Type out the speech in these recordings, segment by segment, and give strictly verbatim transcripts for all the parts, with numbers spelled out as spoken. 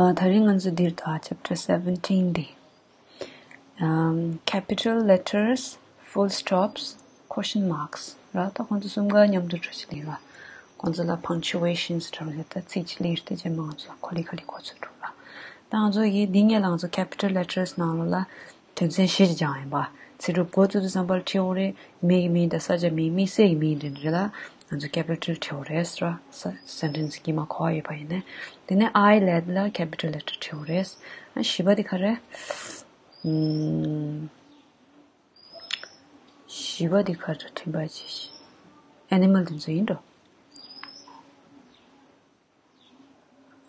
ཨ། དེ་རིང་ང་ཚོ་འདིར་ད་chapter seventeen འདི། ཨམ། capital letters, full stops, question marks ར། ད་ཁོང་ཚོ་གསུམ་ཀ་མཉམ་དུ་འགྲོ་ཆེད་ལ་ར། ཁོང་ཚོ་ལ་punctuations འདྲ་བོ་ད་ཚིག་ཅིག་ལེན་ཏེ་རྗེས་མ་ང་ཚོ་ཁོ་ལི་ཁ་ལི་གོ་ཚོད་འགྲོ་ར། ད་ང་ཚོ་ཡི་འདི་ངས་ལ་ང་ཚོ་capital letters ནང་ལོགས་ལ་དོན་ཚན་བཞི་ཅིག་སྦྱངས་ཡིན་པ། ཚིག་གྲུབ་འགོ་བཙུགས་དུས་ཙམ་པར་ཁྲིད་འོང་རེད། མི་གི་མིང་དང་ས་ཆ་མིང་། དམིགས་བསལ་གྱི་མིང་དེ་འདྲ་ལ་ང་ཚོ་capital ཁྲིད་འོང་རེད་ཟེར་བ། ས་sentence དཀྱིལ་མ་གོ་བ་ཡོད་པ་ཡིན་ནའི། དེ་ནས་I ལབ་ལ་capital letter ཁྲིད་འོང་རེད། ཨ། བཞི་པ་དེ་ག་རེད། ཨུམ། བཞི་པ་དེ་ག་རེ་དྲན་པ་བྱེད། animal དེ་ཚོ་ཡིན་འགྲོ།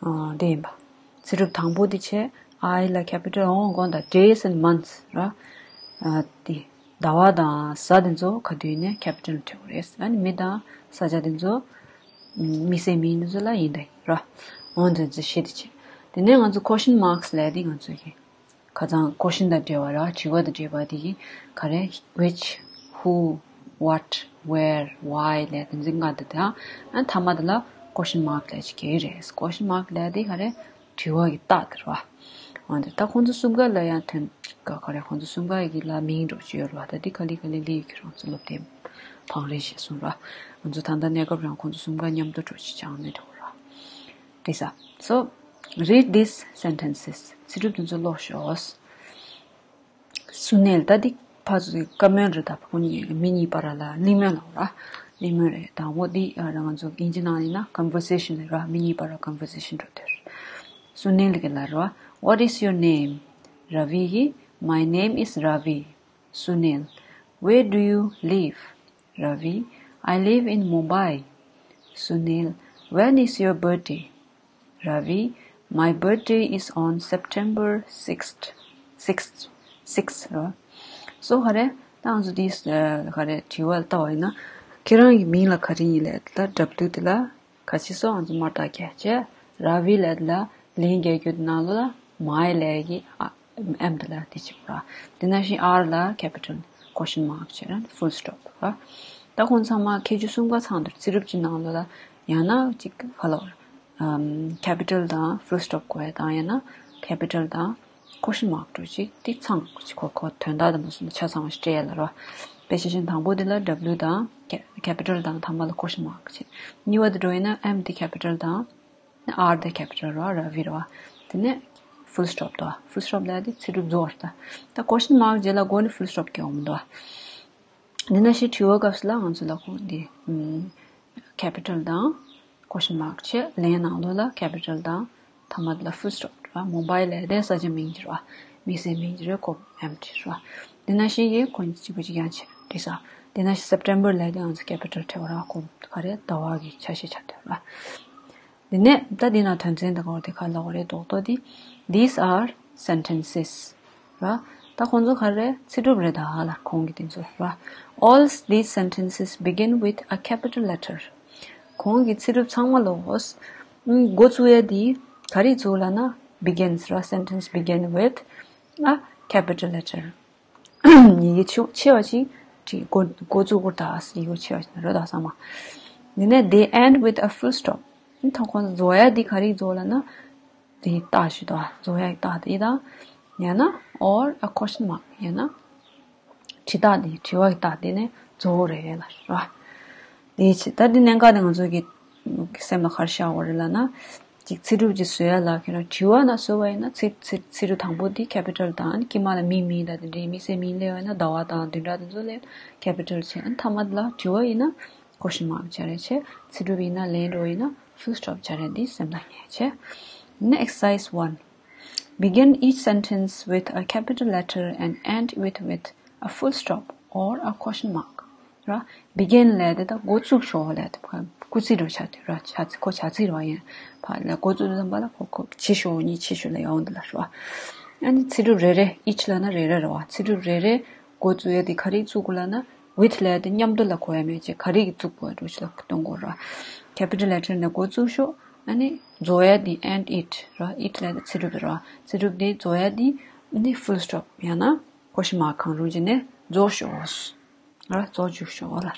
ཨ། དེ་ཡིན་པ། ཚིག་གྲུབ་དང་པོ་དེ་བྱས། I ལ་capital འོང་དགོངས་དག days and months ར། ཨ། དེ་ཟླ་བ་དང་གཟའ་དེ་ཚོ་ག་དུས་ནས་capital འབྲི་དགོས་རེད། ཨ་ནི་མི་དང་ས་ཆ་དེ་ཚོ་དམིགས་བསལ་མིང་དེ་ཚོ་ལ་ཡིན་ད་ཡིན་ར། འོང་དེ་ཚོ་བཤད་དེ་བྱས། དེ་ནས་ང་ཚོ་question marks ལབ་དེ་ང་ཚོ་གི་ཁ་སང་question དང་འབྲེལ་བ་ར། དྲི་བ་དང་འབྲེལ་བ་དེ་གི་ག་རེ། which, who, what, where, why ལབ་དེ་ཚོ་ལྔ་དེ་དང་། ཨ། མཐའ་མ་དེ་ལ་question mark ལབ་ཅིག་གི་རེད། question mark ལབ་དེ་ག་རེ། དྲི་བ་གི་རྟགས་དེ་རེད་བ། འོན་ཏེ་ད་ཁོང་ཚོ་གསུམ་ཀ་ལ་ཡང་དོན་ག་ག་རེ། ཁོང་ཚོ་གསུམ་ཀ་གི་ལ་མིང་འདྲ་ཅིག་ཡོད་རེད་བ། ད་འདི་ག་ལེ་ག་ལེ་ལེ་ཡོད་ཀྱི་རང་ཚོ་སློབ་དེབ་བང་རིམ་ཞིག་གསུངས་ར། ང་ཚོ་ད་ལྟ་གནས་སྐབས་རང་ཁོང་ཚོ་གསུམ་ཀ་མཉམ་དུ་འགྲོ་ཅིག་སྦྱངས་ནས་འགྲོ་ར། འགྲིག་ས། So, read these sentences. ཚིག་གྲུབ་དེ་ཚོ་ཀློག་ཤོག། སུ་ནེལ། ད་འདི་ཕར་ཚུར་བཀའ་མོལ་རེད། ད་ཁོ་གཉིས་མི་གཉིས་བར་ལ་གླེང་མོལ་ལབ་ར། གླེང་མོལ་རེད། དང་པོ་འདི་ང་ཚོ་དབྱིན་ཇི་ནང་ཡིན་ན་conversation རེད་ར། མི་གཉིས་བར་ལ་conversation འགྲོ་དེ་རེད། སུ་ནེལ་གྱིས་ལབ་ར། What is your name? ར་བི་གིས། My name is Ravi. Sunil, where do you live? Ravi, I live in Mumbai. Sunil, when is your birthday? Ravi, my birthday is on September sixth. sixth. six ར། So ག་རེ། ད་ང་ཚོ་དེ་ག་རེ་དྲི་བ་ལྟ་བ་ཡིན་ན། ཁྱེད་རང་གི་མིང་ལ་ག་རེ་ཡིན་ལབ་ད་W དེ་ལ། ག་ཅི་སོང་ང་ཚོ་མར་ལྟ་རྒྱག་བྱས། ར་བི་ལབ་ལ་ལན་རྒྱག་རྒྱུ་དེ་ནང་ལོགས་ལ་མའི་ལབ་ཀྱི་ཨ་M དེ་ལ་དེ་བྱེད་པ་ར། དེ་ནང་བཞིན་R ལ་capital question mark བྱས་ར། full stop ར། ད་ཁོང་ཚང་མ་ཁྱད་ཆོས་གསུམ་ཀ་ཚང་འདུག་ཚིག་གྲུབ་ཀྱི་ནང་ལོགས་ལ་ཡང་ན་ཅིག་ག་ལ་བར་capital དང་full stop དགོས་ཡ་དང་། ཡང་ན་capital དང་question mark འདྲ་ཅིག་དེ་ཚང་ཅིག་ཁོ་ཁོ་དོན་དག་དང་མ་སོང་ན་ཆ་ཚང་བ་ཞིག་སྤྲད་ཡ་ལ་ར། དཔེ་ཆ་ཆེན་དང་པོ་དེ་ལ་W དང་capital དང་མཐའ་མ་ལ་question mark བྱས། གཉིས་པ་དེ་འགྲོ་ཡིན་ན་M དེ་capital དང་། R དེ་capital ར། ར་བི་ར་བ། དེ་ནས་full stop དང་། full stop ལབ་དེ་ཚིག་གྲུབ་རྫོགས་པ་རེད། ད་ད་question mark རྗེས་ལ་མགོ་ནས་full stop གི་འོང་འདུག་དེ་ནང་བཞིན་དྲི་བ་སྐབས་སུ་ལ་ང་ཚོ་ལ་ཁོང་འདི་capital དང་question mark བྱས། ལན་ནང་ལོགས་ལ་capital དང་མཐའ་མ་ལ་full stop ར། མུམ་བྷའི་ལབ་དེ་ས་ཆ་མིང་ཅིག་ར། དམིགས་བསལ་མིང་ཅིག་རེད། ཁོ་M ཅིག་ར། དེ་ནང་བཞིན་གྱི་ཁོ་གཅིག་པ་གཅིག་རྐྱང་བྱས་འགྲིག་ས། དེ་ནང་བཞིན་September ལབ་དེ་ང་ཚོ་capital བྲིས་པ་ར། ཁོ་ག་རེ་ཟླ་བ་གི་ཆ་ཤས་ཆགས་འདུག་ར། དེ་ནས་ད་འདི་ན་དོན་ཚན་དེ་ག་བར་དེ་ག་ལབ་པ་རེད། རྡོག་རྡོག་དེ། These are sentences ར། ད་ཁོང་ཚོ་ག་རེ་རེད། ཚིག་གྲུབ་རེད་ད་ལ་ཁོང་གི་དེ་ཚོ་ར། All these sentences begin with a capital letter. ཁོང་གི་ཚིག་གྲུབ་ཚང་མ་ལོགས་འགོ་བཙུགས་ཡ་དེ་ག་རེ་བཙུགས་ལབ་ན། begins ར། sentence begin with a capital letter. ཡི་གེ་ཆེ་ཆེ་བ་ཞིག་ཅིག་འགོ་འགོ་བཙུགས་དགོས་ད། ཡི་གེ་ཆེ་བ་ཞིག་རོ་ད་ཚང་མ། དེ་ནས་they end with a full stop. ད་ཁོང་རྫོགས་ཡ་འདི་ག་རེ་རྫོགས་ལབ་ན། དེའི་རྟགས་ཞིག་དང་། རྫོགས་ཡ་གི་རྟགས་དེ་དང་། ཡང་ན་or a question mark ཡང་ན་དྲི་རྟགས་དེ། དྲི་བ་གི་རྟགས་དེ་ནས་རྫོགས་རེད་ལ་ར། དེའི་ཕྱིར་ད་འདི་གནད་འགག་དེ་ང་ཚོ་གི་སེམས་ལ་ག་རེ་ཤར་བ་རེད་ལབ་ན། ཅིག་ཚིག་གྲུབ་ཅིག་བཟོ་ཡ་ལ་ཁྱེད་རང་དྲི་བ་ན་བཟོ་བ་ཡིན་ན། ཚིག་ཚིག་ཚིག་གྲུབ་དང་པོ་འདི་capital དང་། དཀྱིལ་མ་ལ་མིའི་མིང་དང་དེ་འདྲའི་དམིགས་བསལ་མིང་སླེབས་པ་ཡིན་ན་ཟླ་བ་དང་བདུན་ཕྲག་དེ་ཚོ་སླེབས་capital བྱས། ཨ་ནི་མཐའ་མ་ལ་དྲི་བ་ཡིན་ན་question mark བྱས་རེད་བྱས། ཚིག་གྲུབ་ཡིན་ན་ལན་འགྲོ་ཡིན་ན་full stop བྱས་རེད། འདི་སེམས་ལ་ངེས་བྱས། ཨ་ནི་exercise one. Begin each sentence with a capital letter and end it with a full stop or a question mark. ར། begin ལབ་དེ་ད་འགོ་བཙུགས་ཤོག་ལབ་དེ། སྐུལ་ཚིག་རུ་ཆགས་དུས་ར། བྱ་ཚིག་ཁོ་བྱ་ཚིག་རེད་བ། ཡིན་ཕ་ལ་འགོ་བཙུགས་དུས་ཙམ་པ་ལ་ཁོ་ཁོ་བྱེད་ཤོག་གཉིས་བྱེད་ཤོག་ལ་ཡོང་འདི་ལ་ར། ཨ་ནི་ཚིག་གྲུབ་རེ་རེ། each ལབ་ན་རེ་རེ་རེད་བ། ཚིག་གྲུབ་རེ་རེ་འགོ་བཙུགས་ཡ་དེ་ག་རེ་བཙུགས་དགོས་ལབ་ན། with ལབ་དེ་མཉམ་དུ་ལ་གོ་ཡ་མེད་ཅེ། ག་རེ་གི་བཙུགས་དགོས་འགྲོ་ཅི་ལ་སྟོན་དགོས་ར། capital letter ནས་འགོ་བཙུགས་ཤོག་ཨ་ནི་རྫོགས་ཡ་དེ་end it ར། it ལབ་དེ་ཚིག་གྲུབ་རེད་བ། ཚིག་གྲུབ་དེ་རྫོགས་ཡ་དེ་ཨ་ནི་full stop ཡང་ན་question mark གང་རུང་ཅིག་ནས་རྫོགས་ཤོག་ར། རྫོགས་འཇུག་ཤོག་ལ།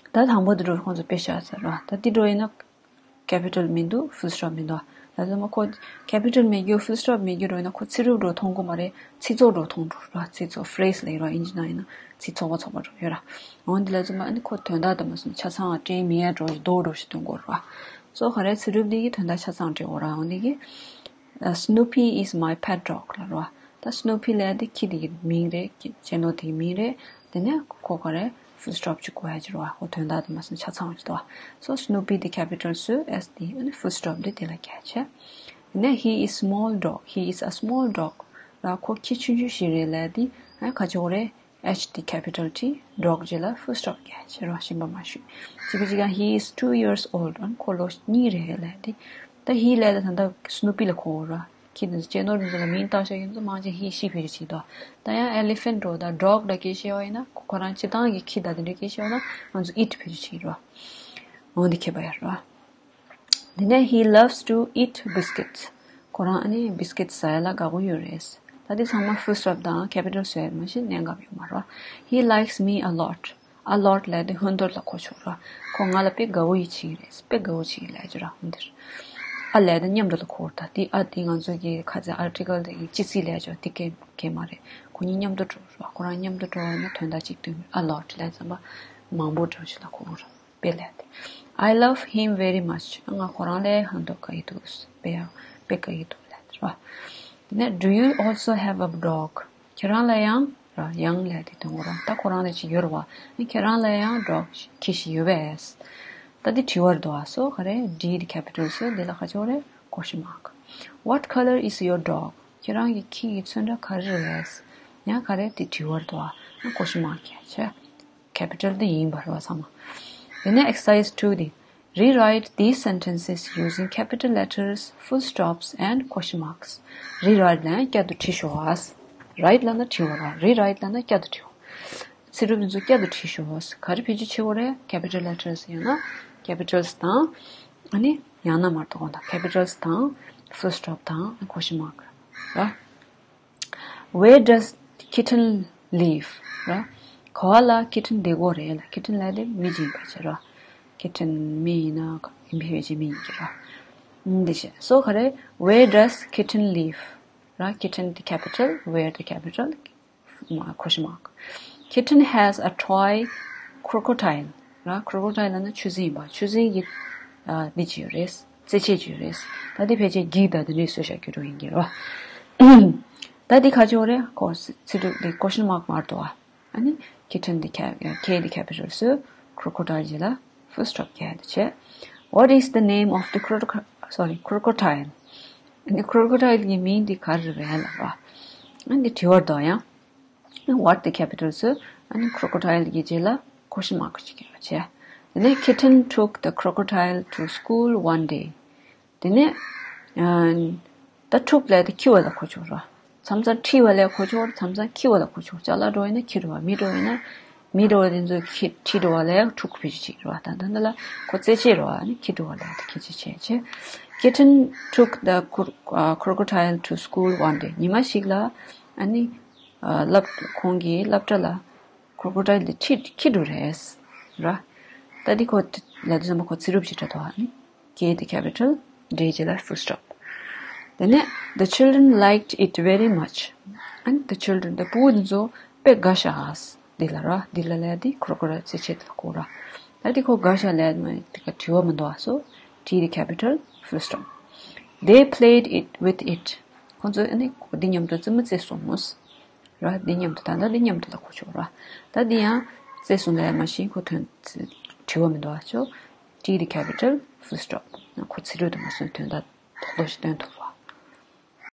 ད་དང་པོ་དེ་འགྲོ་ཁོང་ཚོ་དཔེ་བཞག་ཚར་ར། ད་དེ་འགྲོ་ཡིན་ན་capital མི་འདུག full stop མི་འདུག་ལ་ལ་མ་ཁོ་capital མེད་རྒྱུ་full stop མེད་རྒྱུ་འགྲོ་ཡིན་ན་ཁོ་ཚིག་གྲུབ་འགྲོ་མཐོང་གི་མ་རེད། ཚིག་ཚོགས་འགྲོ་མཐོང་འགྲོ་ར། ཚིག་ཚོགས phrase ལ་ཡོད་ར། ཨིན་ཇི་ནང་ཡིན་ན་ཚིག་ཚོགས་པ་ཚོགས་པ་འགྲོ་ཡོད་ར། འོན་ཏེ་ལ་ལ་མ་ཨ་ནི་ཁོ་དོན་དག་དུ་མ་སོང་ཆ་ཚང་བ་སྤྲད་མི་ཡ་འགྲོ་ཞིག་རྡོ་འགྲོ་ཞིག་སྟོན་དགོས་ར། སོ་ག་རེ་ཚིག་གྲུབ་འདི་གི་དོན་དག་ཆ་ཚང་སྤྲད་འོ་ར། འོན་ཏེ་གི Snoopy is my pet dog ལ་ར། ད་Snoopy ལས་འདི་ཁྱི་འདི་གི་མིང་རེད། ཁྱི་གཅེས་ནོར་དེ་གི་མིང་རེད། དེ་ནས་ཁོ་ག་རེ་full stop ཅིག་དགོས་ཡ་ཅིག་རེད་བ། ཁོ་དོན་དག་དེ་མ་སོང་ཆ་ཚང་བ་ཅིག་འདུག་བ། So Snoopy དེ་capital བཟོས། S དེ་ཨ་ནི་full stop དེ་དེ་ལ་རྒྱག་བྱས། དེ་ནས he is small dog, he is a small dog ལ་ཁོ་ཁྱི་ཆུང་ཆུང་ཞིག་རེད་ལབ་དེ་ཨ་ག་ཅིག་རེད། H དེ་capital T dog རྗེས་ལ་full stop རྒྱག་བྱས་རེད་བ། ཤེས་པ་མ་ཞུས། གཅིག་པ་གཅིག་ཀྱང་he is two years old ཨ་ནི་ཁོ་ལོ་གཉིས་རེད་ལབ་དེ། ད་he ལབ་དེ་ད་ལྟ་Snoopy ལ་གོ་ར། ཁྱི་འདི་ཚོ་གཅེས་ནོར་འདི་ཚོ་ལ་མིང་བཏགས་བཞག་ཡིན་ཚོ་མང་ཆེ་he she བེད་སྤྱོད་བྱེད་དོ། ད་ཡང་elephant འགྲོ་ད་dog ད་སྐད་བཤད་བ་ཡིན་ན་ཁོ་ཁོ་རང་སྤྱི་བཏང་གི་ཁྱི་ད་དེ་འདྲའི་སྐད་བཤད་བ་ན་ང་ཚོ་it བེད་སྤྱོད་བྱེད་རོ། འོ་འདི་ཁྱད་པར་ཡོད་རོ། དེ་ནས་he loves to eat biscuits ཁོ་རང་ཨ་ནི་biscuit ཟ་ཡ་ལ་དགའ་པོ་ཡོད་རེད། ད་དེ་ཚང་མ་full stop དང་capital བཟོས་མ་གཞི་གནད་འགག་ཡོད་མ་རོ། He likes me a lot a lot ལབ་དེ་ཧོན་ཐོར་ལ་གོ་ཆོག་ར། ཁོ་ང་ལ་དཔེ་དགའ་བོ་ཡིད་ཆེས་རེད། དཔེ་དགའ་བོ་བྱེད་ཀྱི་ལབ་ཀྱི་ར་ཧོན་ཐོར། a ལབ་དེ་མཉམ་དུ་ལ་གོ་ར། ད་དེ་a དེ་ང་ཚོ་གི་ཁ་ཚ་article དེ་གི་སྤྱི་ཚིག་ལབ་ཀྱི་ར། དེ་སྐད་སྐད་མ་རེད། ཁོ་གཉིས་མཉམ་དུ་འགྲོ་ར། ཁོ་རང་མཉམ་དུ་འགྲོ་བ་ཡིན་ན་དོན་དག་གཅིག་སྟོན་གྱི་ར། a lot ལབ་ཙམ་པ་མང་པོ་འགྲོ་ཞིག་ལ་གོ་ར། དཔེ་ལབ་དེ། I love him very much ང་ཁོ་རང་ལས་ཧོན་ཐོར་དགའ་ཡི་འདུག་དཔེ་ཡང་དཔེ་དགའ་ཡི་འདུག་ལབ་དེ་ར། དེ་ནས do you also have a dog ཁྱེད་རང་ལ་ཡང་ར། ཡང་ལབ་དེ་དོན་གོ་ར། ད་ཁོ་རང་ལ་ཅིག་ཡོད་ར་བ། ཨ་ཁྱེད་རང་ལ་ཡང་dog ཁྱི་ཞིག་ཡོད་པས། ད་དེ་དྲི་བར་འདུག་ཨ། སོ་ག་རེ། D དེ་capital སོ་འདི་ལ་ག་ཅོག་རེ། question mark What color is your dog ཁྱེད་རང་གི་ཁྱི་གི་ཚོན་ཁྲ་ག་རེ་རེད། ཡང་ག་རེ་དེ་དྲི་བར་འདུག་ཨ། question mark རྒྱག་བྱས། capital དེ་ཡིན་པ་རེད་བ་ཚང་མ། དེ་ནས་exercise two དེ། Rewrite these sentences using capital letters, full stops and question marks. Rewrite ལབ་ན་བསྐྱར་དུ་བྲིས་ཤོག་ཨ། write ལབ་ན་བྲིས་པ་རེད། rewrite ལབ་ན་བསྐྱར་དུ་བྲིས་པ། ཚིག་གྲུབ་འདི་ཚོ་བསྐྱར་དུ་བྲིས་ཤོག་ཨ། ག་རེ་བེད་སྤྱོད་བྱེད་དགོས་རེད། capital letters ཡང་ན་capitals དང་། ཨ་ནི་ཡང་ན་མ་གཏོགས་དང་capitals དང་full stop དང་question mark ར། Where does kitten live ར། ག་བ་ལ་kitten བསྡད་ཀྱི་ཡོད་རེད་ལབ། kitten ལབ་དེ་མི་གཅིག་ཡིན་པ་བྱས་ར། kitten མི་ཡིན་ན་ཡིན་པའི་བྱས་མི་ཡིན་གྱི་ར། འདི་བྱས། so ག་རེ། Where does kitten live ར། kitten དེ་capital, where དེ་capital, question mark. Kitten has a toy crocodile ར། crocodile ལབ་ན་ཆུ་སྲིན་ཡིན་པ། ཆུ་སྲིན་གྱི་ཨ་འདི་ཅིག་ཡོད་རེད། རྩེད་ཆས་ཅིག་ཡོད་རེད། ད་འདི་ཕལ་ཆེར་འགྱིག་དང་དེ་འདྲའི་བཟོས་བཞག་རྒྱུ་འགྲོ་ཡིན་གྱི་རེད་བ། ད་འདི་ག་ཅིག་ཡོད་རེད། ཁོ་ཚིག་གྲུབ་འདི་question mark མར་འདུག་ཨ། ཨ་ནི་kitten འདི་ཁེ་ཁེ་འདི་capital སུ། crocodile རྗེས་ལ་full stop རྒྱག་ཡ་དེ་བྱས། What is the name of the croco- sorry, crocodile? ཨ་ནི་crocodile གྱི་མིང་འདི་ག་རེ་རེད་ལབ་པ། ཨ་ནི་དྲི་བར་འདུག་ཡང་། What དེ་capital སུ། ཨ་ནི་crocodile གྱི་རྗེས་ལ་question mark ཅིག་བརྒྱབ་བྱས། དེ་ནས kitten took the crocodile to school one day. དེ་ནས་ཨ་ད་took ལབ་དེ་འཁྱེར་བ་ལ་གོ་ཆོག་ར། མཚམས་མཚམས་ཁྲིད་པ་ལ་གོ་ཆོག་ར། མཚམས་མཚམས་འཁྱེར་བ་ལ་གོ་ཆོག་ཅ་ལག་འགྲོ་ཡིན་ན་འཁྱེར་འགྲོ་བ། མི་འགྲོ་ཡིན་ན། མི་འགྲོ་བ་དེ་ཚོ་ཁྲིད་འགྲོ་བ་ལ་ཡང་took བེད་སྤྱོད་བྱེད་རོགས། ད་ལྟ་འདི་ལ་ཁོ་རྩེད་ཆས་རོགས། ཨ་ནི་འཁྱེར་འགྲོ་བ་ལ་ཡང་ཁྱེད་ཀྱིས་བྱས་བྱས། Kitten took the cro- uh, crocodile to school one day. ཉི་མ་ཞིག་ལ་ཨ་ནི་ཨ་སློབ་ཁོང་གིས་སློབ་གྲྭ་ལ་crocodile དེ་ཁྲིད་འཁྱེར་འགྲོ་རེད་ར། ད་འདི་ཁོ་ལ་དུས་ཙམ་པ་ཁོ་ཚིག་གྲུབ་ཅིག་འདྲ་འདུག་ཨ་ནི། K དེ་capital, D རྗེས་ལ་full stop. དེ་ནས the children liked it very much. ཨ་ནི་the children དེ་ཕྲུ་གུ་འདི་ཚོ་དཔེ་དགའ་ཤག་འདི་ལ་ར། འདི་ལ་ལས་འདི་crocodile རྩེད་ཆས་དེ་ལ་གོ་ར། ད་འདི་ཁོ་དགའ་ཤག་ལས་མ་འདི་ག་དྲི་བ་མི་འདུག་ཨ། so T དེ་capital, full stop. They played it with it. ཁོ་ཚོས་ཨ་ནི་འདི་མཉམ་དུ་རྩེད་མོ་རྩེས་སོང་། ར། འདི་མཉམ་དུ་ད་ལྟ་འདི་མཉམ་དུ་ལ་གོ་ཆོག་ར། ད་འདི་ཡང་རྩེས་སོང་ལབ་ཡ་མ་གཞི་ཁོ་དོན་དྲི་བ་མི་འདུག་ཨ། so T དེ་capital, full stop. ཁོ་ཚིག་གྲུབ་དུ་མ་སོང་དོན་དག་རྡོག་རྡོག་ཞིག་སྟོན་ཐུབ།